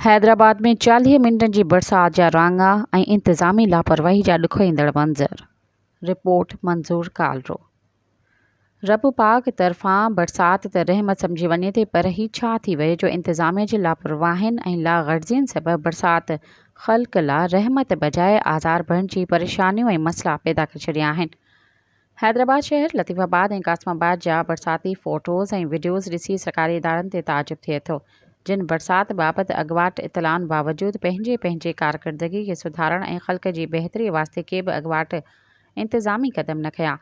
حيدرآباد ۾ 40 منٽن جي برسات جا راڱا ۽ انتظامي لاپرواهي جا ڏکوئيندڙ منظر، رپورٽ منظور ڪالرو. رب پاڪ طرفان برسات ته رحمت سمجهي وڃي ٿي پر هي ڇا ٿي ويو جو انتظاميه جي لاپرواهين ۽ لاغرضين سبب برسات خلق لا رحمت بجاء آزار بڻجي پريشانيون ۽ مسئلا پيدا ڪري ڇڏيا آهن. حيدرآباد شهر، لطيف آباد ۽ قاسم آباد جا برساتي فوٽوز ۽ وڊيوز ڏسي سرڪاري ادارن تي تعجب ٿئي ٿو، جن برسات بابت اڳواٽ اطلاعن باوجود پنهنجي پنهنجي ڪارڪردگي کي سڌارڻ ۽ خلق جي بهتري واسطي ڪي به اڳواٽ انتظامي قدم نه کنيا.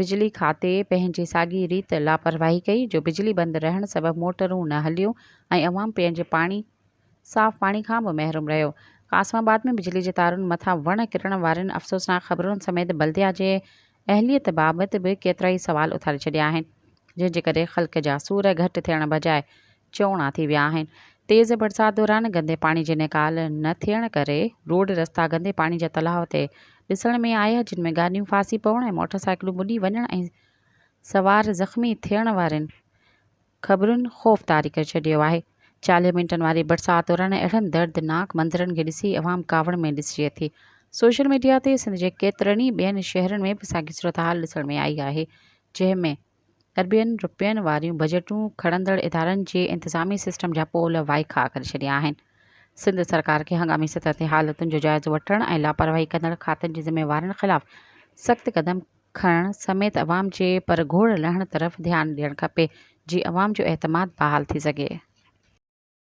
بجلي کاتي پنهنجي ساڳي ريت لاپرواهي ڪئي جو بجلي بند رهڻ سبب موٽرون نه هليون ۽ عوام پيئڻ جي پاڻي صاف پاڻي کان به محروم رهيو. قاسم آباد ۾ بجلي جي تارن مٿان وڻ ڪرڻ وارين افسوسناڪ خبرن سميت بلديا جي اهليت بابت به ڪيترائي سوال اٿاري ڇڏيا آهن، جنهن جي ڪري خلق جا سور گهٽ ٿيڻ بجاء چئوڻا ٿي ويا آهن. تيز برسات دوران گندي پاڻي جي نيڪال نه ٿيڻ ڪري روڊ رستا گندي پاڻي جا تلاء تي ڏسڻ ۾ آيا، جن ۾ گاڏيون ڦاسي پوڻ ۽ موٽر سائيڪلون ٻڏي وڃڻ ۽ سوار زخمي ٿيڻ وارين خبرن خوف طاري ڪري ڇڏيو آهي. 40 منٽن واري برسات دوران اهڙن دردناڪ منظرن کي ڏسي عوام ڪاوڙ ۾ ڏسجي ٿي. سوشل ميڊيا تي سنڌ جي ڪيترن ئي ٻين شهرن ۾ به ساڳي صورتحال ڏسڻ ۾ آئي آهي، جنهن ۾ اربين رپين واريون بجيٽون کڻندڙ ادارن جي انتظامي سسٽم جا پول وائکا ڪري ڇڏيا آهن. سنڌ سرڪار کي هنگامي سطح تي حالتن جو جائزو وٺڻ ۽ لاپرواهي ڪندڙ کاتن جي ذميوارن خلاف سخت قدم کڻڻ سميت عوام جي پرگهور لهڻ طرف ڌيان ڏيڻ کپي جي عوام جو اعتماد بحال ٿي سگهي.